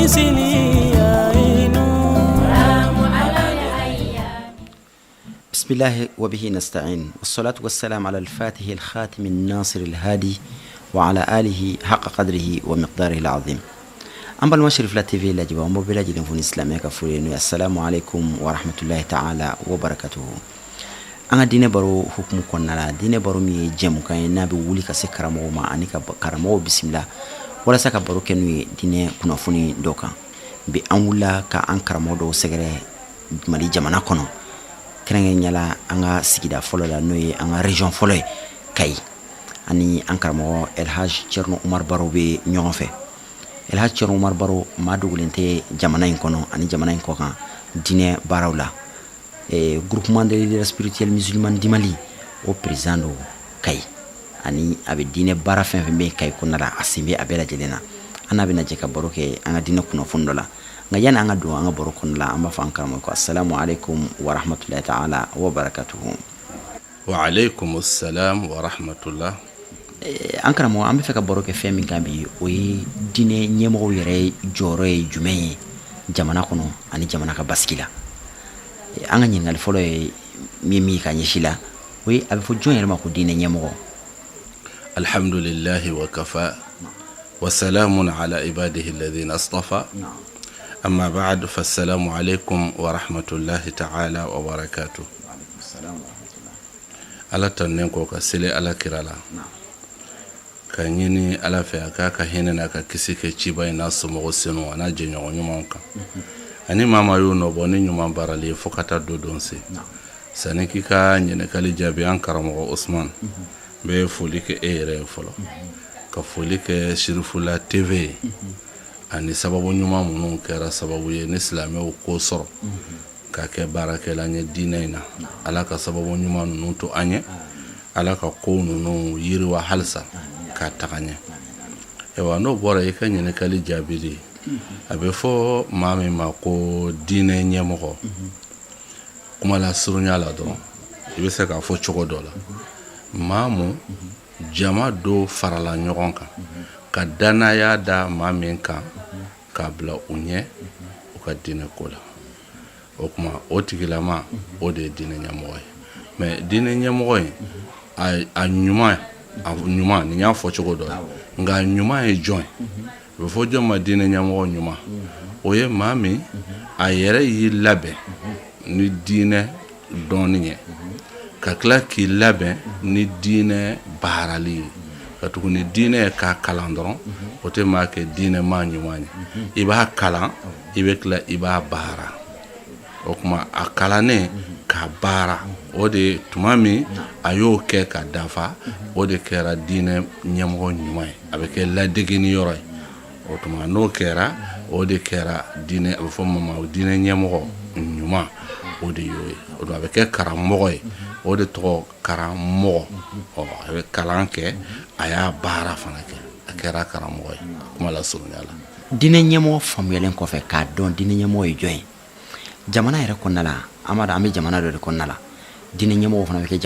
بسم الله وبه نستعين والصلاة والسلام على الفاتح الخاتم الناصر الهادي وعلى آله حق قدره ومقداره العظيم. An balima Cherifla TV lajɛbaa, an b'aw bɛɛ lajɛlen fo ni silamɛya ka foli ye, n'o ye السلام عليكم ورحمة الله تعالى وبركاته. An ka diinɛ baro hukumu kɔnɔna la, diinɛ baro min ye jɛmukan ye n'a bɛ wuli ka se karamɔgɔw ma ani ka karamɔgɔw bisimila walasa ka baro kɛ n'u ye diinɛ kunnafoni dɔ kan. Bi, an wulila ka an karamɔgɔ dɔw sɛgɛrɛ Mali jamana kɔnɔ, kɛrɛnkɛrɛnnenya la an ka sigida fɔlɔ la, n'o ye an ka région fɔlɔ ye, Kayi. Ani an karamɔgɔ Elhaj Thierno Oumar Baro bɛ ɲɔgɔn fɛ. Elhaj Thierno Oumar Baro, maa dogolen tɛ jamana in kɔnɔ ani jamana in kɔkan diinɛ baaraw la. Groupement des leaders spirituels musulmans du Mali, o président don Kayi, ani a bɛ diinɛ baara fɛn fɛn bɛ yen Kayi kɔnɔna la, a sen bɛ a bɛɛ lajɛlen na. An n'a bɛna jɛ ka baro kɛ an ka diinɛ kunnafoni dɔ la. Nka yanni an ka don an ka baro kɔnɔna la, an b'a fɔ an karamɔgɔ ko السلام عليكم ورحمة الله تعالى وبركاته. وعليكم السلام ورحمة الله. An karamɔgɔ, an bɛ fɛ ka baro kɛ fɛn min kan bi, o ye diinɛ ɲɛmɔgɔw yɛrɛ jɔyɔrɔ ye jumɛn ye jamana kɔnɔ ani jamana ka basigi la. An ka ɲininkali fɔlɔ ye min ye ka ɲɛsin la, o ye a bɛ fɔ jɔn yɛrɛ ma ko diinɛ ɲɛmɔgɔ? الحمد لله وكفى وسلام على عباده الذين اصطفى، أما بعد، فالسلام عليكم ورحمة الله تعالى وبركاته. Ala tannen kɔ ka seli Ala kira la, ka ɲini Ala fɛ a k'a ka hinɛ n'a ka kisi kɛ ciba in n'a somɔgɔ senu a n'a jɛɲɔgɔn ɲumanw kan, ani maa maa y'o nɔbɔ ni ɲuman baarali ye fo ka taa don don se. Sani k'i ka ɲininkali jaabi, an karamɔgɔ Osman, n bɛ foli kɛ e yɛrɛ ye fɔlɔ, ka foli kɛ Cherifla TV ye, ani sababu ɲuman minnu kɛra sababu ye ni silamɛw ko sɔrɔ ka kɛ baarakɛla ye diinɛ in na. Ala ka sababu ɲuman ninnu to an ye, Ala ka ko ninnu yiriwa halisa k'a taga ɲɛ. Ayiwa, n'o bɔra, i ka ɲininkali jaabili, a bɛ fɔ maa min ma ko diinɛ ɲɛmɔgɔ, kuma la surunya la dɔrɔn, i bɛ se k'a fɔ cogo dɔ la, maa mu jama dɔ farala ɲɔgɔn kan ka danaya da maa min kan k'a bila u ɲɛ u ka diinɛ ko la, o tuma o tigilama, o de ye diinɛ ɲɛmɔgɔ ye. Mais diinɛ ɲɛmɔgɔ in, a ɲuman, a ɲuman, nin y'a fɔ cogo dɔ ye, nka a ɲuman ye jɔn ye? A bɛ fɔ jɔn ma diinɛ ɲɛmɔgɔ ɲuman? O ye maa min a yɛrɛ y'i labɛn ni diinɛ dɔnni ye, ka tila k'i labɛn ni diinɛ baarali ye, ka tuguni diinɛ ye k'a kalan dɔrɔn, o tɛ maa kɛ diinɛ maa ɲuman ye. I b'a kalan, i bɛ tila i b'a baara. O tuma a kalannen k'a baara, o de tuma min a y'o kɛ ka dafa, o de kɛra diinɛ ɲɛmɔgɔ ɲuman ye, a bɛ kɛ ladegeni yɔrɔ ye. O tuma n'o kɛra, o de kɛra diinɛ, a bɛ fɔ ma diinɛ ɲɛmɔgɔ ɲuman, o de y'o ye. O a bɛ kɛ karamɔgɔ ye, o de tɔgɔ karamɔgɔ. Ɔ, a bɛ kalan kɛ, a y'a baara fana kɛ, a kɛra karamɔgɔ ye, kuma la surunya la. Diinɛ ɲɛmɔgɔ faamuyalen kɔfɛ, k'a dɔn diinɛ ɲɛmɔgɔ ye jɔn ye jamana yɛrɛ kɔnɔna la, an b'a dɔn an bɛ jamana dɔ de kɔnɔna la. Diinɛ ɲɛmɔgɔ fana bɛ kɛ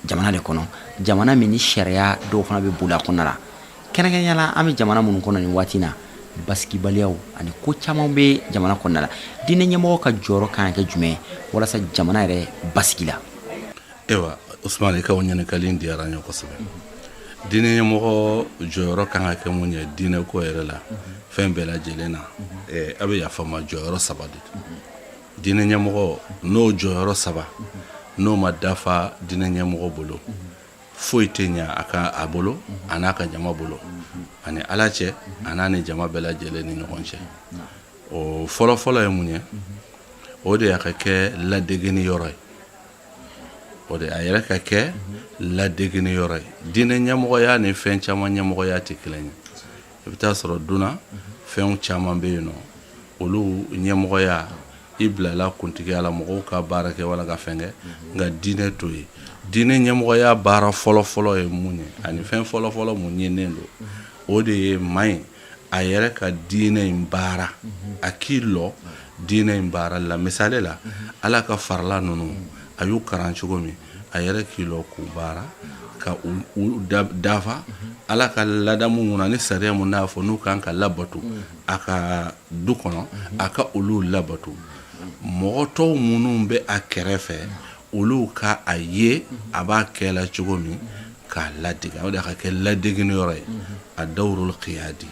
jamana de kɔnɔ, jamana min ni sariya dɔw fana bɛ boli a kɔnɔna la. Kɛrɛnkɛrɛnnenya la, an bɛ jamana minnu kɔnɔ nin waati in na, basigibaliyaw ani ko caman bɛ jamana kɔnɔna la. Diinɛ ɲɛmɔgɔ ka jɔyɔrɔ kan ka kɛ jumɛn ye walasa jamana yɛrɛ basigi la? Ayiwa Usumani, i ka o ɲininkali in diyara n ye kosɛbɛ. Diinɛ ɲɛmɔgɔ jɔyɔrɔ kan ka kɛ mun ye diinɛ ko yɛrɛ la, fɛn bɛɛ lajɛlen na, a bɛ yafa ma, jɔyɔrɔ saba de don. Diinɛ ɲɛmɔgɔ n'o jɔyɔrɔ saba n'o ma dafa diinɛ ɲɛmɔgɔ bolo, foyi tɛ ɲɛ a ka a bolo, a n'a ka jama bolo, ani Ala cɛ, a n'a ni jama bɛɛ lajɛlen ni ɲɔgɔn cɛ. O fɔlɔfɔlɔ ye mun ye? O de y'a ka kɛ ladegeni yɔrɔ ye, o de a yɛrɛ ka kɛ ladegeni yɔrɔ ye. Diinɛ ɲɛmɔgɔya ni fɛn caman ɲɛmɔgɔya tɛ kelen ye. I bɛ taa sɔrɔ dunna fɛnw caman bɛ yen nɔ, olu ɲɛmɔgɔya, i bilala kuntigiya la mɔgɔw ka baara kɛ wala ka fɛn kɛ, nka diinɛ t'o ye. Diinɛ ɲɛmɔgɔya baara fɔlɔfɔlɔ ye mun ye, ani fɛn fɔlɔfɔlɔ mun ɲininen don, o de ye maa in a yɛrɛ ka diinɛ in baara, a k'i lɔ diinɛ in baara la. Misali la, Ala ka farila ninnu, a y'u karan cogo min, a yɛrɛ k'i lɔ k'u baara. Ka u dafa Ala ka ladamu mun na ni sariya mun n'a fɔ n'u kan ka labato a ka du kɔnɔ, a ka olu labato. Mɔgɔ tɔw minnu bɛ a kɛrɛfɛ, olu ka a ye a b'a kɛ la cogo min k'a ladege. O de ka kɛ ladegeni yɔrɔ ye, a dawrul qiyadi.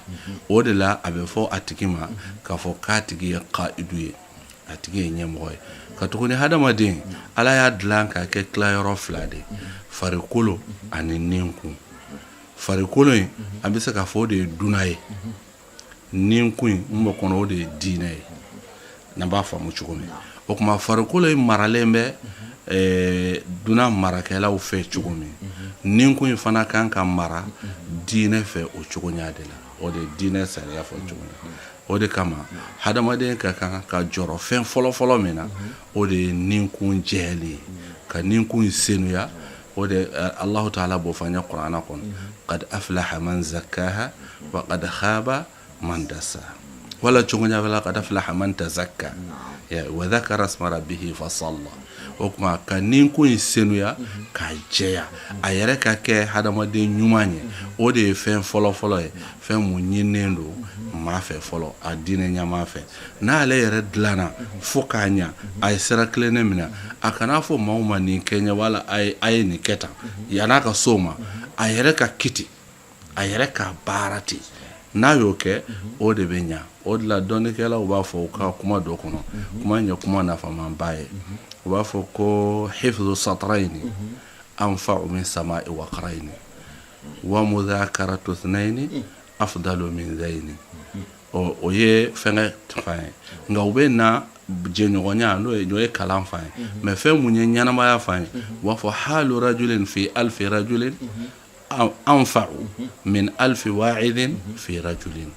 O de la a bɛ fɔ a tigi ma k'a fɔ k'a tigi ye qaidu ye, a tigi ye ɲɛmɔgɔ ye. Ka tuguni, hadamaden, Ala y'a dilan k'a kɛ tilayɔrɔ fila de, farikolo ani ninkun. Farikolo in, an bɛ se k'a fɔ o de ye dunan ye. Ninkun in mun bɛ kɔnɔ, o de ye diinɛ ye, n'an b'a faamu cogo min. O tuma farikolo in maralen bɛ dunan marakɛlaw fɛ cogo min, ninkun in fana kan ka mara diinɛ fɛ o cogo ɲa de la. O de ye diinɛ sariya fɔ cogo min. O de kama hadamaden ka kan ka jɔrɔ fɛn fɔlɔfɔlɔ min na, o de ye ninkun jɛli ye, ka ninkun in senuya. O de Alahu taala b'o fɔ an ye kuranɛ kɔnɔ, qad aflaha man zakkaha wa qad khaba man dassaha, wala cogo ɲa la, qad aflaha man tazakka wa dhakara isma rabbihi fa salla. O tuma ka ninkun in senuya k'a jɛya, a yɛrɛ ka kɛ hadamaden ɲuman ye, o de ye fɛn fɔlɔfɔlɔ ye, fɛn mun ɲininen don maa fɛ fɔlɔ, a diinɛ ɲɛmaa fɛ. N'ale yɛrɛ dilanna fo k'a ɲa, a ye sira tilennen minɛ, a kan'a fɔ maaw ma nin kɛ ɲɛ wala a ye nin kɛ tan. Yann'a ka s'o ma, a yɛrɛ ka kiti, a yɛrɛ ka baara ten. N'a y'o kɛ, o de bɛ ɲa. O de la dɔnnikɛlaw b'a fɔ u ka kuma dɔ kɔnɔ, kuma in ye kuma nafamanba ye, u b'a fɔ ko hifzu satrayni anfa'u min sama'i waqrayni wa mudhakaratu ithnayni afdalu min dhayni. O ye fɛnkɛ fan ye, nka u bɛ na jɛɲɔgɔnya, n'o ye kalan fan ye. Mais fɛn mun ye ɲɛnamaya fan ye, u b'a fɔ halu rajulin fi alfi rajulin anfa'u min alfi wa'idin fi rajulin.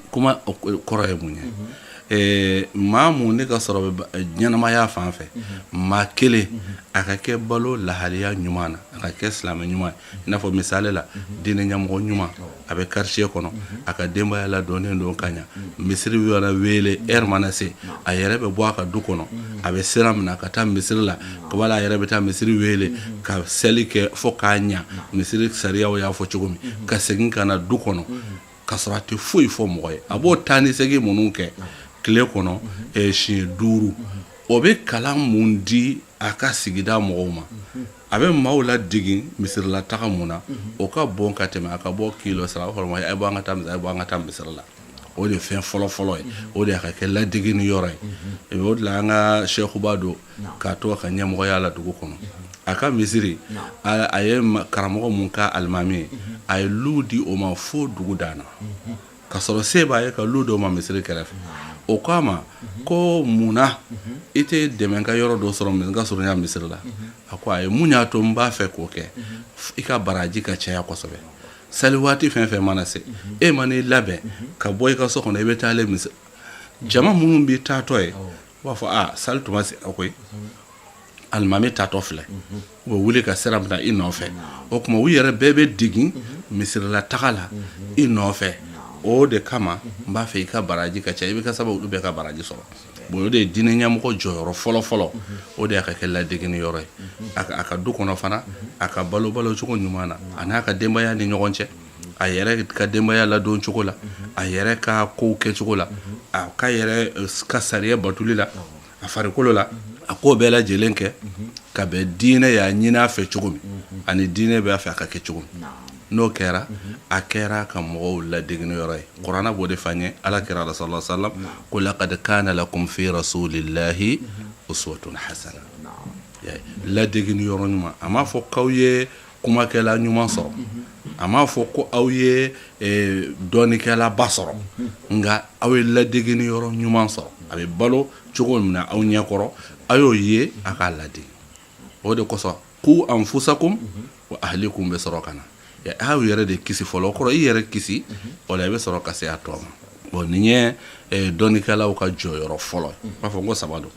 Kuma kɔrɔ ye mun ye? Maa mun ne ka sɔrɔ bɛ ɲɛnamaya fan fɛ, maa kelen a ka kɛ balo lahaliya ɲuman na, a ka kɛ silamɛ ɲuman ye, i n'a fɔ misali la diinɛ ɲɛmɔgɔ ɲuman, a bɛ quartier kɔnɔ, a ka denbaya ladɔnnen don ka ɲa, misiri mana wele, heure mana se, a yɛrɛ bɛ bɔ a ka du kɔnɔ, a bɛ sira minɛ ka taa misiri la, wala a yɛrɛ bɛ taa misiri wele ka seli kɛ fo k'a ɲa, misiri sariyaw y'a fɔ cogo min, ka segin ka na du kɔnɔ ka sɔrɔ a tɛ foyi fɔ mɔgɔ ye. A b'o taa ni segin minnu kɛ tile kɔnɔ siɲɛ 5, o bɛ kalan mun di a ka sigida mɔgɔw ma, a bɛ maaw ladege misirila taga mun na, o ka bon ka tɛmɛ a ka bɔ kilo sara, a b'a fɔ a ye bɔ an ka taa misiri, a ye bɔ an ka taa misiri la. O de ye fɛn fɔlɔfɔlɔ ye, o de y'a ka kɛ ladegeni yɔrɔ ye. O de la an ka sɛkuba don k'a to a ka ɲɛmɔgɔya la dugu kɔnɔ, a ka misiri, a ye karamɔgɔ mun ka alimami ye, a ye lu di o ma fo dugu dan na, ka sɔrɔ se b'a ye ka lu d'o ma misiri kɛrɛfɛ. O ko a ma ko munna i tɛ dɛmɛ ka yɔrɔ dɔ sɔrɔ n ka surunya misiri la? A ko a ye mun y'a to n b'a fɛ k'o kɛ, i ka baraji ka caya kosɛbɛ. Sali waati fɛn fɛn mana se, e man'i labɛn ka bɔ i ka so kɔnɔ, i bɛ taa ale misiri, jama minnu b'i taatɔ ye, u b'a fɔ aa, sali tuma sera koyi, alimami taatɔ filɛ. U bɛ wuli ka sira minɛ i nɔfɛ. O tuma u yɛrɛ bɛɛ bɛ degi misirila taga la i nɔfɛ. O de kama n b'a fɛ i ka baraji ka ca, i bɛ kɛ sababu olu bɛɛ ka baraji sɔrɔ. Bon, o de ye diinɛ ɲɛmɔgɔ jɔyɔrɔ fɔlɔfɔlɔ, o de y'a ka kɛ ladegeni yɔrɔ ye a ka du kɔnɔ fana, a ka balo balocogo ɲuman na, a n'a ka denbaya ni ɲɔgɔn cɛ, a yɛrɛ ka denbaya ladon cogo la, a yɛrɛ ka kow kɛcogo la, a ka yɛrɛ ka sariya batuli la, a farikolo la, a k'o bɛɛ lajɛlen kɛ ka bɛn diinɛ y'a ɲini a fɛ cogo min, ani diinɛ b'a fɛ a ka kɛ cogo min. N'o kɛra, a kɛra ka mɔgɔw ladegeni yɔrɔ ye. Kuranɛ b'o de fɔ an ye. Ala kira sallallahu alaihi wasallam ko laqad kana lakum fi rasulillahi uswatun hasana, ladegeni yɔrɔ ɲuman. A m'a fɔ k'aw ye kumakɛla ɲuman sɔrɔ, a m'a fɔ ko aw ye dɔnnikɛlaba sɔrɔ, nka aw ye ladegeni yɔrɔ ɲuman sɔrɔ. A bɛ balo cogo min na aw ɲɛkɔrɔ, a y'o ye, a k'a ladege. O de kosɔn qu anfusakum wa ahlikum bɛ sɔrɔ ka na. Aw yɛrɛ de kisi fɔlɔ, o kɔrɔ i yɛrɛ kisi, o la i bɛ sɔrɔ ka se a tɔ ma. Bon, nin ye dɔnnikɛlaw ka jɔyɔrɔ fɔlɔ ye. N b'a fɔ n ko saba don.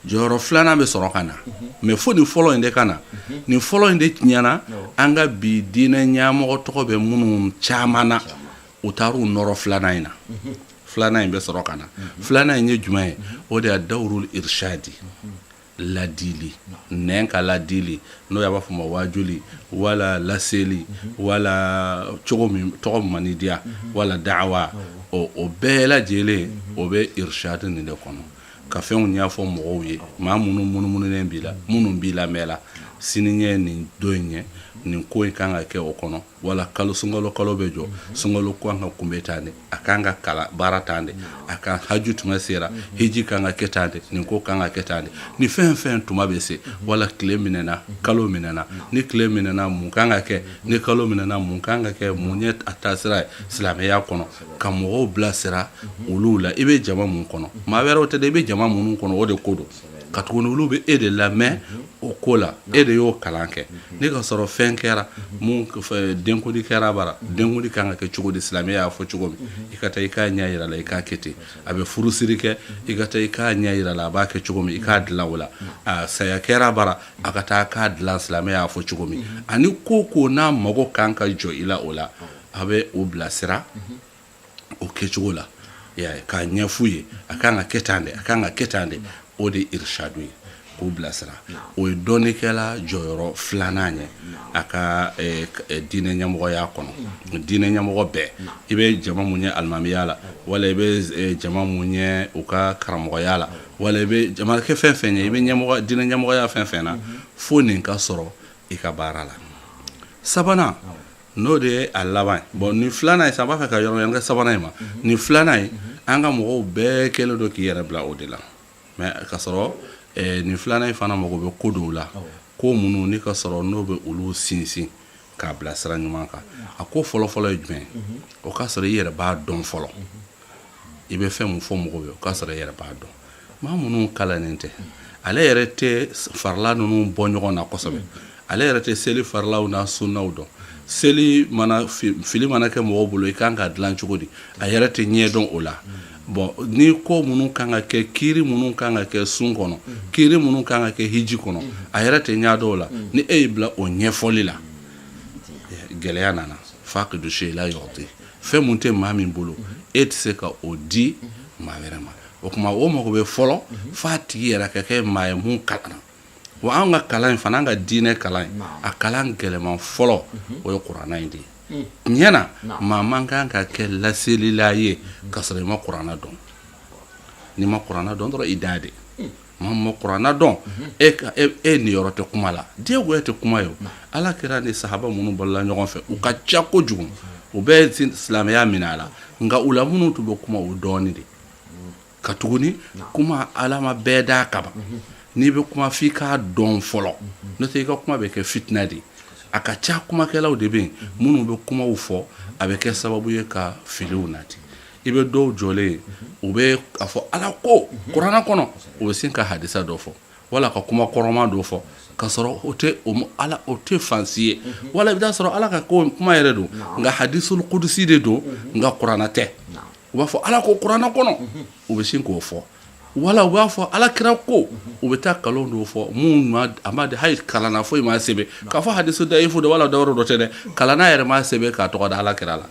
Jɔyɔrɔ filanan bɛ sɔrɔ ka na, mais fo nin fɔlɔ in de ka na. Nin fɔlɔ in de tiɲɛna. An ka bi diinɛ ɲɛmɔgɔ tɔgɔ bɛ minnu caman na, u taar'u nɔrɔ filanan in na. Filanan in bɛ sɔrɔ ka na. Filanan in ye jumɛn ye? O de ye dawrul irshadi. ladili, nɛn ka ladili, n'o y'a b'a fɔ ma wajuli wala laseli wala cogo min tɔgɔ min man'i diya wala da'awa, o bɛɛ lajɛlen o bɛ irishadi nin de kɔnɔ, ka fɛnw ɲɛfɔ mɔgɔw ye, maa minnu munumununen b'i la, minnu b'i lamɛn la, sini ɲɛ nin don in ɲɛ nin ko in kan ka kɛ o kɔnɔ, wala kalo sunkalo kalo bɛ jɔ, sunkalo kan ka kunbɛn tan de, a kan ka kala baara tan de, a ka haju tuma sera, hiji kan ka kɛ tan de, nin ko kan ka kɛ tan de, ni fɛn fɛn tuma bɛ se, wala tile minɛna, kalo minɛna, ni tile minɛna mun kan ka kɛ, ni kalo minɛna mun kan ka kɛ, mun ye a taasira ye silamɛya kɔnɔ, ka mɔgɔw bilasira olu la. I bɛ jama mun kɔnɔ, maa wɛrɛw tɛ dɛ, i bɛ jama minnu kɔnɔ o de ko don, ka tuguni olu bɛ e de lamɛn o ko la, e de y'o kalan kɛ. Ni ka sɔrɔ fɛn kɛra mun denkundi kɛra bara, denkundi kan ka kɛ cogo di, silamɛya y'a fɔ cogo min, i ka taa i k'a ɲɛ yira la, i k'a kɛ ten. A bɛ furusiri kɛ, i ka taa i k'a ɲɛ yira la, a b'a kɛ cogo min, i k'a dilan o la. A saya kɛra bara, a ka taa k'a dilan, silamɛya y'a fɔ cogo min. Ani ko ko n'a mago kan ka jɔ i la o la, a bɛ o bilasira o kɛcogo la, k'a ɲɛf'u ye, a kan ka kɛ tan de, a kan ka kɛ tan de. O de ye irishadu ye, k'u bilasira. O ye dɔnnikɛla jɔyɔrɔ filanan ye a ka diinɛ ɲɛmɔgɔya kɔnɔ. Diinɛ ɲɛmɔgɔ bɛɛ, i bɛ jama mun ye alimamiya la, wala i bɛ jama mun ye u ka karamɔgɔya la, wala i bɛ jama kɛ fɛn fɛn ye, i bɛ ɲɛmɔgɔ diinɛ ɲɛmɔgɔya fɛn fɛn na, fo nin ka sɔrɔ i ka baara la. Sabanan, n'o de ye a laban ye. Bon, nin filanan ye sa, n b'a fɛ ka yɔrɔ kɛ sabanan in ma. Nin filanan ye, an ka mɔgɔw bɛɛ kɛlen don k'i yɛrɛ bila o de la, mais ka sɔrɔ nin filanan in fana mago bɛ ko dɔw la, ko minnu ni ka sɔrɔ n'o bɛ olu sinsin k'a bila sira ɲuman kan. A ko fɔlɔfɔlɔ ye jumɛn ye? O k'a sɔrɔ i yɛrɛ b'a dɔn fɔlɔ, i bɛ fɛn mun fɔ mɔgɔw ye, o k'a sɔrɔ i yɛrɛ b'a dɔn. Maa minnu kalannen tɛ, ale yɛrɛ tɛ farila ninnu bɔ ɲɔgɔn na kosɛbɛ, ale yɛrɛ tɛ seli farilaw n'a sunnaw dɔn, seli mana fili mana kɛ mɔgɔw bolo, i kan ka dilan cogo di, a yɛrɛ tɛ ɲɛ dɔn o la. Bon, ni ko minnu kan ka kɛ, kiiri minnu kan ka kɛ sun kɔnɔ, kiiri minnu kan ka kɛ hiji kɔnɔ, a yɛrɛ tɛ ɲɛ dɔn o la. Ni e y'i bila o ɲɛfɔli la, gɛlɛya nana. Fakidu seyi la yuti, fɛn mun tɛ maa min bolo, e tɛ se ka o di maa wɛrɛ ma. O tuma o mago bɛ fɔlɔ f'a tigi yɛrɛ ka kɛ maa ye mun kalanna. Wa an ka kalan in fana, an ka diinɛ kalan in, a kalan gɛlɛman fɔlɔ, o ye kuranɛ in de ye. Tiɲɛ na, maa man kan ka kɛ laselila ye ka sɔrɔ i ma kuranɛ dɔn. N'i ma kuranɛ dɔn dɔrɔn, i da de. Maa ma kuranɛ dɔn, e ka e niyɔrɔ tɛ kuma la, diyagoya tɛ kuma ye. Ala kira ni sahaba minnu balola ɲɔgɔn fɛ, u ka ca kojugu, u bɛɛ silamɛya minɛ a la, nka u la minnu tun bɛ kuma, o dɔɔnin de ka tuguni kuma. Ala ma bɛɛ d'a kama. N'i bɛ kuma, f'i k'a dɔn fɔlɔ, n'o tɛ i ka kuma bɛ kɛ fitinɛ de ye. A ka ca kumakɛlaw de bɛ yen minnu bɛ kumaw fɔ, a bɛ kɛ sababu ye ka filiw nati. I bɛ dɔw jɔlen ye, u bɛ a fɔ Ala ko kuranɛ kɔnɔ, u bɛ sin ka hadisa dɔ fɔ wala ka kuma kɔrɔma dɔ fɔ, ka sɔrɔ o tɛ ala, o tɛ fansi ye. Wala i bɛ taa sɔrɔ Ala ka ko kuma yɛrɛ don, nka hadisul kudusi de don, nka kuranɛ tɛ. U b'a fɔ Ala ko kuranɛ kɔnɔ, u bɛ sin k'o fɔ, wala u b'a fɔ Ala kira ko, u bɛ taa nkalon dɔw fɔ mun ma a ma hali kalanna foyi ma sɛbɛn k'a fɔ hadisu dayifu don wala dɔwɛrɛ dɔ tɛ dɛ, kalanna yɛrɛ ma sɛbɛn k'a tɔgɔ da Ala kira la,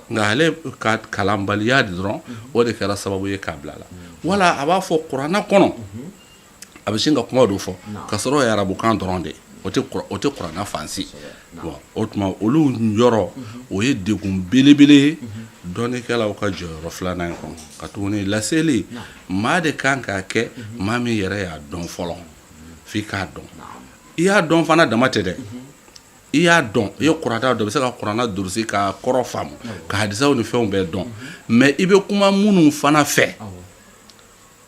nka ale ka kalanbaliya de dɔrɔn, o de kɛra sababu ye k'a bila la. Wala a b'a fɔ kuranɛ kɔnɔ, a bɛ sin ka kuma dɔ fɔ ka sɔrɔ o ye arabukan dɔrɔn de ye, o tɛ kuranɛ fansi. Bon, o tuma olu yɔrɔ, o ye degun belebele ye dɔnnikɛlaw ka jɔyɔrɔ filanan in kɔnɔ. Ka tuguni laseli, maa de kan k'a kɛ, maa min yɛrɛ y'a dɔn fɔlɔ. F'i k'a dɔn. I y'a dɔn fana dama tɛ dɛ, i y'a dɔn, i ye kuranɛ dɔn, i bɛ se ka kuranɛ durusi k'a kɔrɔ faamu, ka hadisaw ni fɛnw bɛɛ dɔn, mais i bɛ kuma minnu fana fɛ,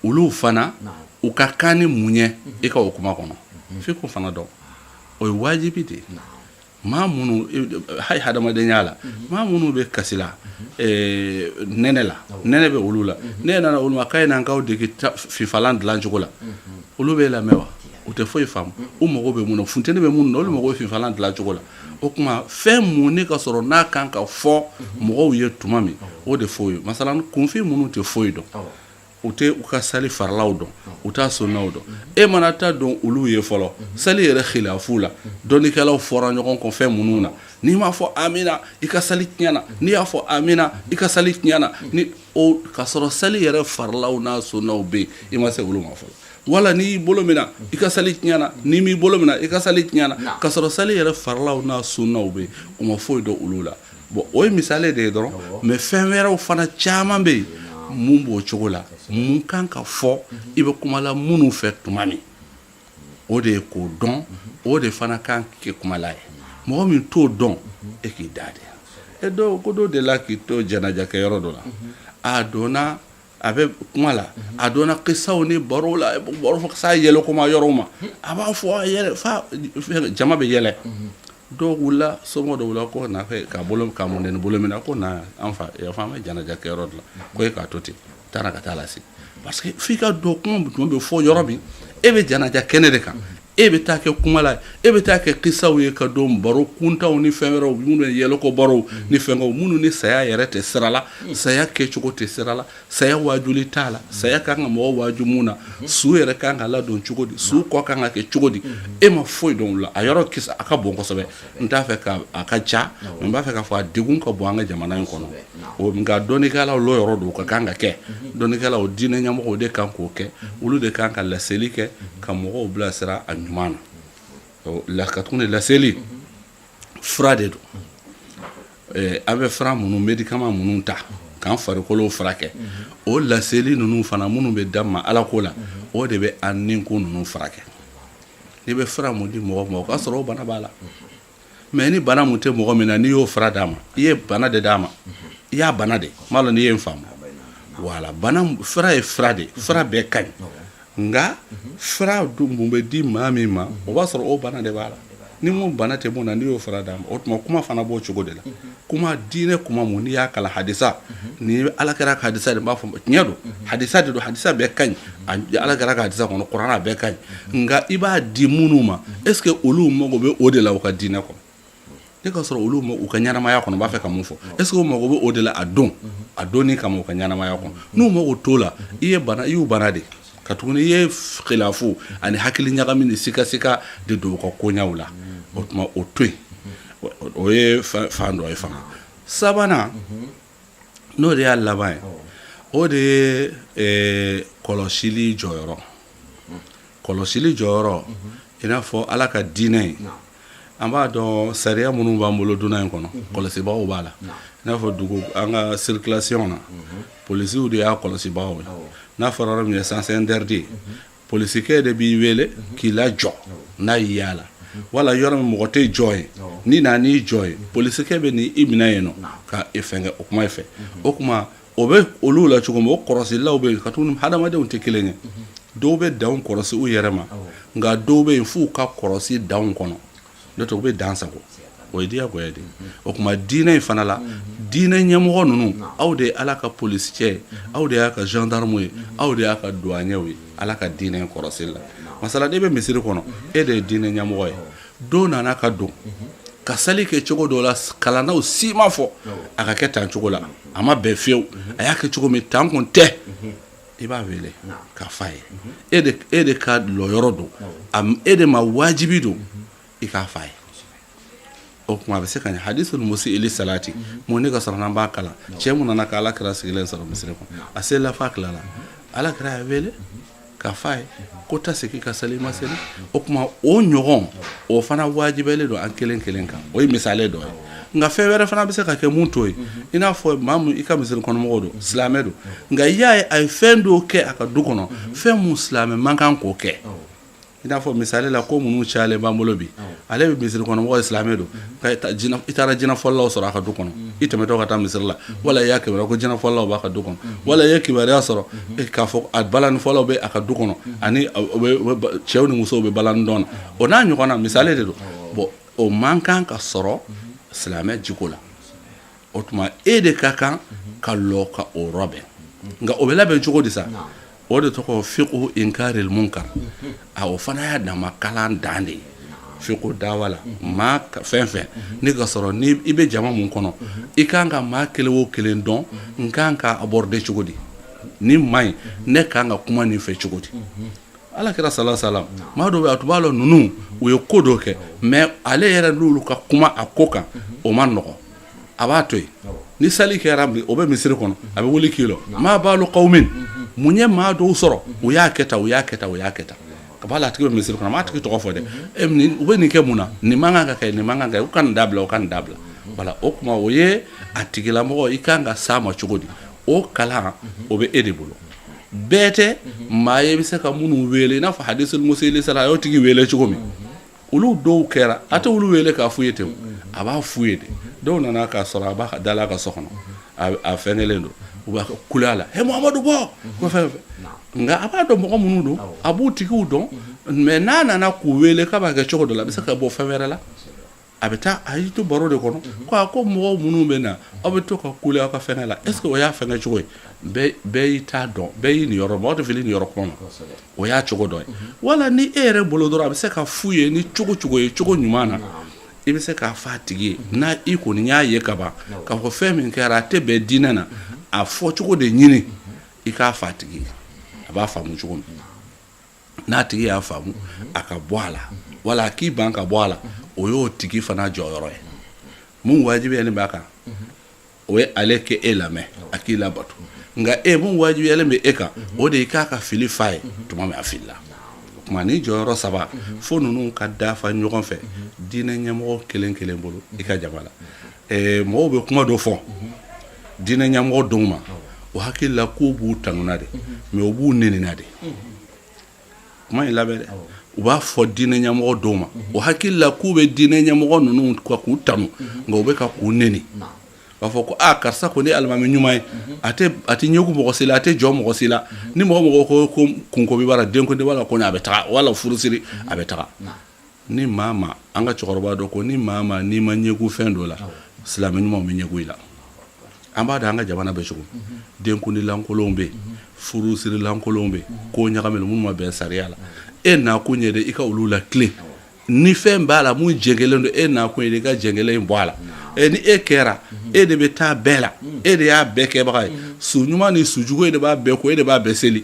olu fana u ka kan ni mun ye i ka o kuma kɔnɔ, f'i k'o fana dɔn. O ye wajibi de ye. Maa minnu hali hadamadenya la, maa minnu bɛ kasi la nɛnɛ la, nɛnɛ bɛ olu la, ne nana olu ma k'a ye n'an k'aw dege fifalan dilan cogo la, olu bɛ lamɛn wa? U tɛ foyi faamu. U mago bɛ mun na? Funteni bɛ minnu na, olu mago bɛ fifalan dilan cogo la. O tuma fɛn mun ne ka sɔrɔ n'a kan ka fɔ mɔgɔw ye tuma min, o de fɔ ye. Masalan, kunfin minnu tɛ foyi dɔn, u tɛ u ka sali farilaw dɔn, u t'a sunnaw dɔn, e mana taa don olu ye fɔlɔ sali yɛrɛ khilafu la, dɔnnikɛlaw fɔra ɲɔgɔn kɔ fɛn minnu na, n'i m'a fɔ amina, i ka sali tiɲɛna, n'i y'a fɔ amina, i ka sali tiɲɛna, ni o ka sɔrɔ sali yɛrɛ farilaw n'a sunnaw bɛ yen, i ma se olu ma fɔlɔ. Wala n'i y'i bolo minɛ i ka sali tiɲɛna, n'i m'i bolo minɛ i ka sali tiɲɛna, k'a sɔrɔ sali yɛrɛ farilaw n'a sunnaw bɛ yen, u ma foyi dɔn olu la. Bon, o ye misali de ye dɔrɔn, mais fɛn wɛrɛw fana caman bɛ yen mun b'o cogo la, mun kan ka fɔ i bɛ kuma la minnu fɛ tuma min, o de ye k'o dɔn, o de fana kan kɛ kumala ye. Mɔgɔ min t'o dɔn, e k'i da de. E dɔw ko dɔ de la k'i to janaja kɛ yɔrɔ dɔ la, a donna a bɛ kuma la, a donna kisaw ni baro la, baro fo ka s'a yɛlɛkoma yɔrɔw ma, a b'a fɔ a yɛlɛ fa jama bɛ yɛlɛ. Dɔw wulila, somɔgɔ dɔw wulila ko na ka bolo ka mun ni bolo minɛ ko na an fa yafa, an bɛ janaja kɛ yɔrɔ dɔ la, ko e k'a to ten, taara ka taa lase. Parce que f'i ka dɔn kuma tuma bɛ fɔ yɔrɔ min, e bɛ janaja kɛnɛ de kan, e bɛ taa kɛ kuma la, e bɛ taa kɛ kisaw ye, ka don baro kuntanw ni fɛn wɛrɛw minnu ye yɛlɛko barow ni fɛnkɛw minnu ni saya yɛrɛ tɛ sira la, saya kɛcogo tɛ sira la, saya waajuli t'a la, saya kan ka mɔgɔ waaju mun na, su yɛrɛ kan ka ladon cogo di, su kɔ kan ka kɛ cogo di, e ma foyi dɔn o la. A yɔrɔ kisa a ka bon kosɛbɛ, n t'a fɛ ka a ka ca, n b'a fɛ k'a fɔ a degun ka bon an ka jamana in kɔnɔ. O nka dɔnnikɛlaw lɔ yɔrɔ don, ka kan ka kɛ dɔnnikɛlaw, diinɛ ɲɛmɔgɔw de kan k'o kɛ, olu de kan ka laseli kɛ ka mɔgɔw bilasira a ɲuman na. Ka tuguni laseli fura de don. An bɛ fura minnu, médicament minnu ta k'an farikolo furakɛ, o laseli ninnu fana minnu bɛ d'an ma Ala ko la, o de bɛ an niko ninnu furakɛ. N'i bɛ fura mun di mɔgɔ ma, o k'a sɔrɔ o bana b'a la. Mais ni bana mun tɛ mɔgɔ min na, n'i y'o fura d'a ma, i ye bana de d'a ma, i y'a bana de. M'a lɔn n'i ye n faamu. Voilà, bana fura ye fura de, fura bɛɛ ka ɲi, nka fura dun mun bɛ di maa min ma, o b'a sɔrɔ o bana de b'a la. Ni mun bana tɛ mun na, n'i y'o fura d'a ma, o tuma kuma fana b'o cogo de la. Kuma diinɛ kuma mun n'i y'a kalan hadisa ni Ala kira ka hadisa de, n b'a fɔ tiɲɛ don, hadisa de don, hadisa bɛɛ ka ɲi, Ala kira ka hadisa kɔnɔ, kuranɛ bɛɛ ka ɲi, nka i b'a di minnu ma, est ce que olu mago bɛ o de la u ka diinɛ kɔnɔ? Ne ka sɔrɔ olu u ka ɲɛnamaya kɔnɔ, u b'a fɛ ka mun fɔ, est ce que u mago bɛ o de la a don a donni kama u ka ɲɛnamaya kɔnɔ? N'u mago t'o la, i ye bana, i y'u bana de. Ka tuguni i ye khilafu ani hakili ɲagami ni sikasika de don u ka koɲaw la. O tuma o to yen, o ye fan dɔ ye. Fana sabanan, n'o de y'a laban ye, o de ye kɔlɔsili jɔyɔrɔ. Kɔlɔsili jɔyɔrɔ, i n'a fɔ Ala ka diinɛ ye, an b'a dɔn sariya minnu b'an bolo dunan in kɔnɔ, kɔlɔsibagaw b'a la. I n'a fɔ dugu an ka circulation na, polisiw de y'a kɔlɔsibagaw ye. N'a fɔra yɔrɔ min ye sens interdit, polisikɛ de b'i wele k'i lajɔ n'a y'i y'a la, wala yɔrɔ min mɔgɔ tɛ jɔ yen, n'i nan'i jɔ yen, polisikɛ bɛ n'i minɛ yen nɔ ka e fɛnkɛ o kuma fɛ. O tuma o bɛ olu la cogo min, o kɔlɔsilaw bɛ yen. Ka tuguni hadamadenw tɛ kelen ye, dɔw bɛ danw kɔlɔsi u yɛrɛ ma, nka dɔw bɛ yen f'u ka kɔlɔsi danw kɔnɔ, n'o tɛ u bɛ dan sago, o ye diyagoya de ye. O tuma diinɛ in fana la, diinɛ ɲɛmɔgɔ ninnu, aw de ye Ala ka polisicɛ ye, aw de y'a ka gendarme ye, aw de y'a ka douanier ye Ala ka diinɛ in kɔlɔsili la. Masala e bɛ misiri kɔnɔ, e de ye diinɛ ɲɛmɔgɔ ye. Dɔ nana ka don ka sali kɛ cogo dɔ la, kalannaw si ma fɔ a ka kɛ tan cogo la, a ma bɛn fiyewu, a y'a kɛ cogo min tan kun tɛ, i b'a wele k'a f'a ye. E de ka lɔyɔrɔ don, e de ma wajibi don i k'a f'a ye. O tuma a bɛ se ka ɲɛ. Hadisul musii li salati mun ne ka sɔrɔ n'an b'a kalan, cɛ mun nana ka Ala kira sigilen sɔrɔ misiri kɔnɔ, a selila f'a tilala, Ala kira y'a wele k'a f'a ye ko taa segin ka sali, ma seli. O tuma o ɲɔgɔn o fana wajibiyalen don an kelen kelen kan. O ye misali dɔ ye. Nka fɛn wɛrɛ fana bɛ se ka kɛ mun t'o ye. I n'a fɔ maa mun i ka misiri kɔnɔmɔgɔw don, silamɛ don, nka i y'a ye a ye fɛn dɔw kɛ a ka du kɔnɔ, fɛn mun silamɛ man kan k'o kɛ. I n'a fɔ misali la, ko minnu cayalen b'an bolo bi, ale bɛ misiri kɔnɔmɔgɔ ye, silamɛ don, i taara jinɛfɔlaw sɔrɔ a ka du kɔnɔ, i tɛmɛtɔ ka taa misiri la, wala i y'a kibaruya ko jinɛfɔlaw b'a ka du kɔnɔ, wala i ye kibaruya sɔrɔ k'a fɔ a balanifɔlaw bɛ a ka du kɔnɔ, ani cɛw ni musow bɛ balani dɔn na, o n'a ɲɔgɔnna, misali de don. Bon, o man kan ka sɔrɔ silamɛ jiko la. O tuma e de ka kan ka lɔ ka o rɔbɛn. Nka o bɛ labɛn cogo di sa? O de tɔgɔ fiqhu inkaril munkar. A o fana y'a dama kalan dan de ye, fiqhu dawa la. Maa fɛn fɛn ni ka sɔrɔ ni i bɛ jama mun kɔnɔ, i kan ka maa kelen o kelen dɔn, n kan ka aborder cogo di, ni maa ɲi ne kan ka kuma nin fɛ cogo di. Ala kira sala salam, maa dɔw bɛ a tun b'a lɔn ninnu u ye ko dɔ kɛ, mais ale yɛrɛ n'olu ka kuma a ko kan, o ma nɔgɔ, a b'a to yen. Ni sali kɛra, o bɛ misiri kɔnɔ, a bɛ wuli k'i lɔ, ma balu qawmin. Mun ye maa dɔw sɔrɔ, u y'a kɛ tan, u y'a kɛ tan, u y'a kɛ tan. Ka b'a la, a tigi bɛ misiri kɔnɔ, a m'a tigi tɔgɔ fɔ dɛ. U bɛ nin kɛ mun na? Nin man kan ka kɛ, nin man kan ka kɛ, u ka nin dabila, u ka nin dabila. Voilà, o tuma o ye a tigilamɔgɔ, i kan ka s'a ma cogo di? O kalan, o bɛ e de bolo. Bɛɛ tɛ maa ye i bɛ se ka minnu wele, i n'a fɔ hadisul musili sala, a y'o tigi wele cogo min. Olu dɔw kɛra, a tɛ olu wele k'a f'u ye ten, a b'a f'u ye de. Dɔw nana k'a sɔrɔ a b'a da la a ka so kɔnɔ, a fɛnkɛlen don, u b'a kule a la: "He Muhamadu, bɔ!" Ko fɛn fɛn. Nka a b'a dɔn mɔgɔ minnu don, a b'u tigiw dɔn. Mais n'a nana k'u wele k'a b'a kɛ cogo dɔ la, a bɛ se ka bɔ fɛn wɛrɛ la. A bɛ taa, a y'i to baro de kɔnɔ ko a ko mɔgɔw minnu bɛ na, aw bɛ to ka kule aw ka fɛngɛ la, est ce que o y'a fɛngɛ cogo ye? Bɛɛ y'i ta dɔn, bɛɛ y'i niyɔrɔ, mɔgɔ tɛ fili niyɔrɔ kuma ma. O y'a cogo dɔ ye. Wala ni e yɛrɛ bolo dɔrɔn, a bɛ se ka f'u ye ni cogo cogo ye, cogo ɲuman na, i bɛ se k'a fɔ a tigi ye. N'a i kɔni y'a ye ka ban k'a fɔ fɛn min kɛra, a tɛ bɛn diinɛ na, a fɔ cogo de ɲini, i k'a fɔ a tigi ye, a b'a faamu cogo min. N'a tigi y'a faamu, a ka bɔ a la, wala a k'i ban ka bɔ a la, o y'o tigi fana jɔyɔrɔ ye. Mun wajibiyalen b'a kan, o ye ale k'e e lamɛn, a k'i labato. Nka e, mun wajibiyalen bɛ e kan, o de ye k'a ka fili fa ye tuma min a filila. O tuma ni jɔyɔrɔ saba fo ninnu ka dafa ɲɔgɔn fɛ diinɛ ɲɛmɔgɔ kelen kelen bolo i ka jama la. Mɔgɔw bɛ kuma dɔ fɔ diinɛ ɲɛmɔgɔ dɔw ma, o hakili la k'u b'u tanuna de, mais u b'u nenina de. Kuma in labɛn dɛ. U b'a fɔ diinɛ ɲɛmɔgɔ dɔw ma, o hakili la k'u bɛ diinɛ ɲɛmɔgɔ ninnu ka k'u tanu, nka u bɛ ka k'u neni. U b'a fɔ ko aa, karisa ko ne ye alimami ɲuman ye, a tɛ ɲɛgu mɔgɔ si la, a tɛ jɔ mɔgɔ si la. Ni mɔgɔ mɔgɔ ko kunko bɛ b'a la, denkundi b'a la, ko a bɛ taga, wala furusiri, a bɛ taga. Ni maa ma, an ka cɛkɔrɔba dɔ ko ni maa ma, n'i ma ɲɛgu fɛn dɔ la, silamɛ ɲumanw bɛ ɲɛgu i la. An b'a dɔn an ka jamana bɛ cogo, denkundi lankolonw bɛ yen, furusiri lankolonw bɛ yen, ko ɲagaminen minnu ma bɛn sariya la. E nakun ye de i ka olu latilen. Ni fɛn b'a la mun jɛngɛlen don, e nakun ye de i ka jɛngɛlen in bɔ a la. Ni e kɛra, e de bɛ taa bɛɛ la, e de y'a bɛɛ kɛbaga ye. Su ɲuman ni su jugu, e de b'a bɛɛ ko, e de b'a bɛɛ seli.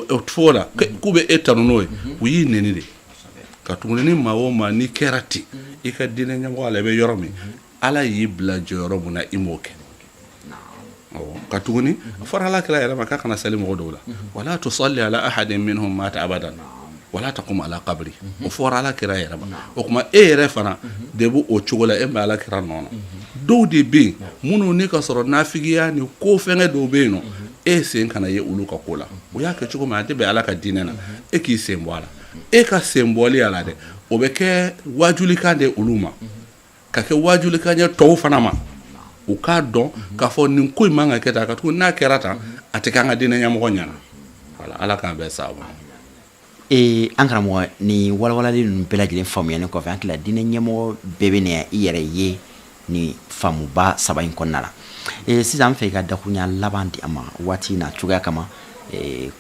O la k'u bɛ e tanu n'o ye, u y'i neni de. Ka tuguni, ni maa o maa n'i kɛra ten i ka diinɛ ɲɛmɔgɔ la, i bɛ yɔrɔ min, Ala y'i bila jɔyɔrɔ mun na, i m'o kɛ. Ka tuguni, a fɔra Ala kira yɛrɛ ma k'a kana sali mɔgɔ dɔw la: wala tusalli ala ahadin minhum mata abadan wala taqum ala qabri. O fɔra Ala kira yɛrɛ ma. O tuma e yɛrɛ fana de b'o o cogo la, e bɛ Ala kira nɔ na. Dɔw de bɛ yen minnu ni ka sɔrɔ nafigiya ni ko fɛngɛ dɔw bɛ yen nɔ, e sen kana ye olu ka ko la. O y'a kɛ cogo min, a tɛ bɛn Ala ka diinɛ na, e k'i sen bɔ a la. E ka sen bɔli a la dɛ, o bɛ kɛ wajulikan de olu ma, ka kɛ wajulikan ye tɔw fana ma, u k'a dɔn k'a fɔ nin ko in man ka kɛ tan, ka tugu n'a kɛra tan, a tɛ kɛ an ka diinɛ ɲɛmɔgɔ ɲɛna. Voilà, Ala k'an bɛɛ sababu. Ee, an karamɔgɔ, ni walawalali ninnu bɛɛ lajɛlen faamuyalen kɔfɛ, an tila diinɛ ɲɛmɔgɔ bɛɛ bɛ na i yɛrɛ ye ni faamuba saba in kɔnɔna la. Sisan, an fɛ i ka dakurunya laban di an ma waati na cogoya kama.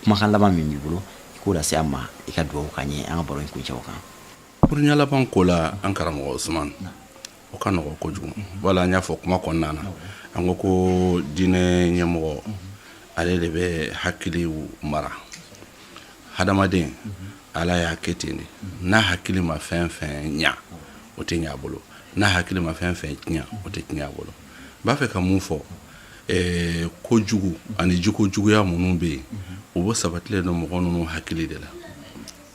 Kumakan laban min b'i bolo, i k'o lase an ma, i ka dugawu k'an ye, an ka baro in kuncɛ o kan. Kurunya laban ko la, an karamɔgɔ Usman, o ka nɔgɔ kojugu. Wala an y'a fɔ kuma kɔnɔna na, an ko ko diinɛ ɲɛmɔgɔ, ale de bɛ hakiliw mara. Hadamaden, Ala y'a kɛ ten de. N'a hakili ma fɛn fɛn ɲa, o tɛ ɲa a bolo. N'a hakili ma fɛn fɛn tiɲɛ, o tɛ tiɲɛ a bolo. N b'a fɛ ka mun fɔ? Kojugu ani jiko juguya minnu bɛ yen, o bɛ sabatilen don mɔgɔ ninnu hakili de la.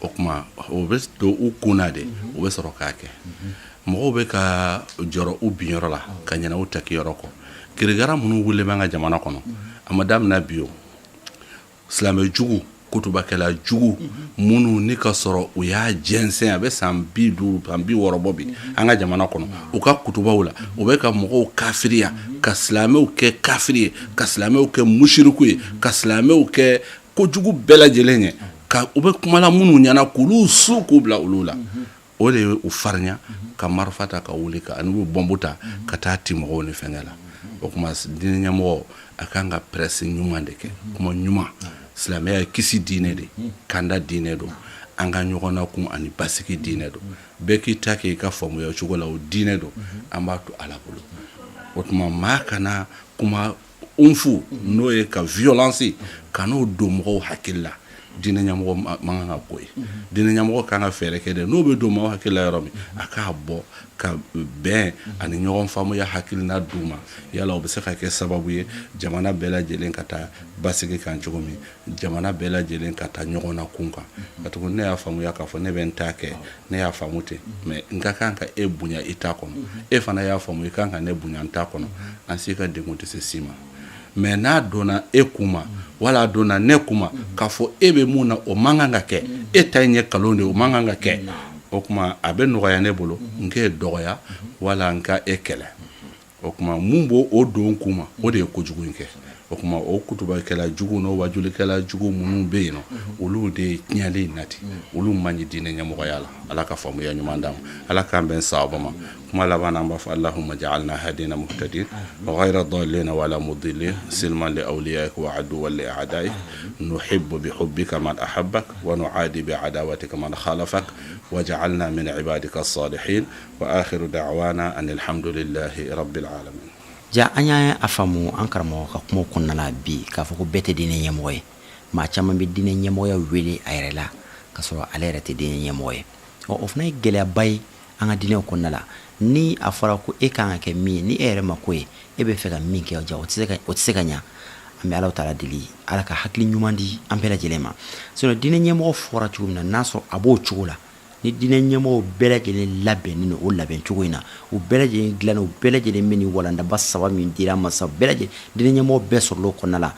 O tuma o bɛ don u kun na de, u bɛ sɔrɔ k'a kɛ. Mɔgɔw bɛ ka jɔrɔ u binyɔrɔ la ka ɲinɛ u takiyɔrɔ kɔ. Kirikara minnu wulilen b'an ka jamana kɔnɔ, a ma daminɛ bi. O silamɛ jugu, kutubakɛla jugu minnu ni ka sɔrɔ u y'a jɛnsɛn, a bɛ san 50, san 60 bɔ bi an ka jamana kɔnɔ, u ka kutubaw la, u bɛ ka mɔgɔw kafiriya, ka silamɛw kɛ kafiri ye, ka silamɛw kɛ musiriku ye, ka silamɛw kɛ kojugu bɛɛ lajɛlen ye, ka u bɛ kumala minnu ɲɛna k'olu su k'u bila olu la. O de ye u farinya ka marifa ta ka wuli ka ani u bɛ bɔnbu ta ka taa ti mɔgɔw ni fɛnkɛ la. O tuma diinɛ ɲɛmɔgɔ, a kan ka prêche ɲuman de kɛ, kuma ɲuman. Silamɛya ye kisi diinɛ de, kanda diinɛ don, an ka ɲɔgɔn nakun ani basigi diinɛ don. Bɛɛ k'i ta kɛ i ka faamuya cogo la, o diinɛ don, an b'a to Ala bolo. O tuma maa kana kuma unfu, n'o ye ka violence ka n'o don mɔgɔw hakili la. Diinɛ ɲɛmɔgɔ man kan ka k'o ye. Diinɛ ɲɛmɔgɔ kan ka fɛɛrɛ kɛ de, n'o bɛ don maaw hakili la yɔrɔ min, a k'a bɔ ka bɛn ani ɲɔgɔn faamuya hakilina d'u ma. Yala o bɛ se ka kɛ sababu ye jamana bɛɛ lajɛlen ka taa basigi kan cogo min, jamana bɛɛ lajɛlen ka taa ɲɔgɔn na kun kan. Ka tugu ne y'a faamuya k'a fɔ ne bɛ n ta kɛ, ne y'a faamu ten, mais n ka kan ka e bonya i ta kɔnɔ, e fana y'a faamu i kan ka ne bonya n ta kɔnɔ, an si ka degun tɛ se si ma. Mais n'a donna e kun ma wala a donna ne kun ma k'a fɔ e bɛ mun na o man kan ka kɛ, e ta in ye nkalon de ye, o man kan ka kɛ, o tuma a bɛ nɔgɔya ne bolo n k'e dɔgɔya wala n ka e kɛlɛ. O tuma mun b'o o don kun ma, o de ye kojugu in kɛ. O tuma o kutubakɛla jugu n'o wajulikɛla jugu minnu bɛ yen nɔ, olu de ye tiɲɛli in nati, olu man ɲi diinɛ ɲɛmɔgɔya la. Ala ka faamuya ɲuman d'an ma, Ala k'an bɛn sawaba ma. Kuma laban na, an b'a fɔ allahumma ja'alna hadina muhtadin wa ghayra dallina wala mudillin silman li awliyaik wa aduwwan li a'daik nuhibbu bi hubbika man ahabbak wa nu'adi bi adawatika man khalafak waj'alna min ibadika as-salihin wa akhiru da'wana anil hamdulillahi rabbil alamin. Ja, an y'a faamu an karamɔgɔ ka kumaw kɔnɔna la bi k'a fɔ ko bɛɛ tɛ diinɛ ɲɛmɔgɔ ye. Maa caman bɛ diinɛ ɲɛmɔgɔya wele a yɛrɛ la k'a sɔrɔ ale yɛrɛ tɛ diinɛ ɲɛmɔgɔ ye. Ɔ, o fana ye gɛlɛyaba ye an ka diinɛw kɔnɔna la. Ni a fɔra ko e kan ka kɛ min ye, ni e yɛrɛ ma ko ye, e bɛ fɛ ka min kɛ, ja, o tɛ se ka ɲa. An bɛ Ala taala deli, Ala ka hakili ɲuman di an bɛɛ lajɛlen ma. Sinon diinɛ ɲɛmɔgɔ fɔra cogo min na, n'a sɔrɔ a b'o cogo la, ni diinɛ ɲɛmɔgɔw bɛɛ lajɛlen labɛnnen don o labɛn cogo in na, u bɛɛ lajɛlen dilannen, u bɛɛ lajɛlen bɛ nin walandaba saba min dira an ma sa, bɛɛ lajɛlen diinɛ ɲɛmɔgɔ bɛɛ sɔrɔla o kɔnɔna la.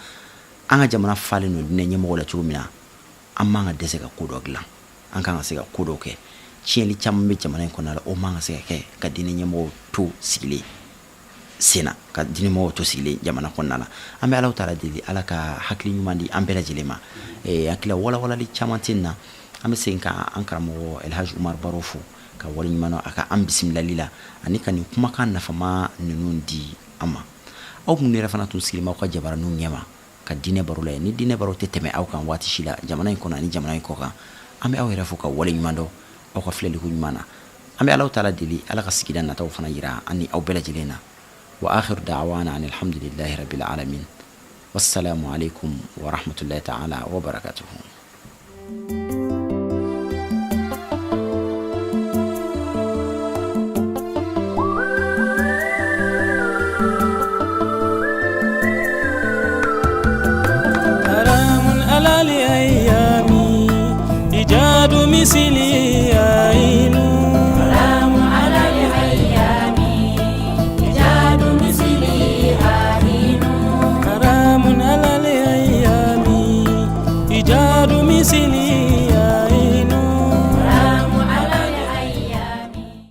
An ka jamana falen don diinɛ ɲɛmɔgɔ la cogo min na, an man ka dɛsɛ ka ko dɔ dilan, an kan ka se ka ko dɔ kɛ. Tiɲɛli caman bɛ jamana in kɔnɔna la, o man ka se ka kɛ ka diinɛ ɲɛmɔgɔw to sigilen senna, ka diinɛ mɔgɔw to sigilen jamana kɔnɔna la. An bɛ Ala taala deli, Ala ka hakili ɲuman di an bɛɛ lajɛlen ma. Hakili walawalali caman tɛ na. An bɛ segin ka an karamɔgɔ Elhaji Umar Baro fo ka wale ɲuman a ka an bisimilali la ani ka nin kumakan nafama ninnu di an ma. Aw minnu yɛrɛ fana tun sigilen b'aw ka jabaraninw ɲɛma ka diinɛ baro la, ni diinɛ baro tɛ tɛmɛ aw kan waati si la jamana in kɔnɔ ani jamana in kɔ kan, an bɛ aw yɛrɛ fo ka wale ɲuman dɔn aw ka filɛliko ɲuman na. An bɛ Ala taala deli, Ala ka sigida nataw fana yira an ni aw bɛɛ lajɛlen na. Wa akhiru da'wana anil hamdulillahi rabbil alamin, wassalamu alaikum wa rahmatullahi ta'ala wa barakatuhu. Misili.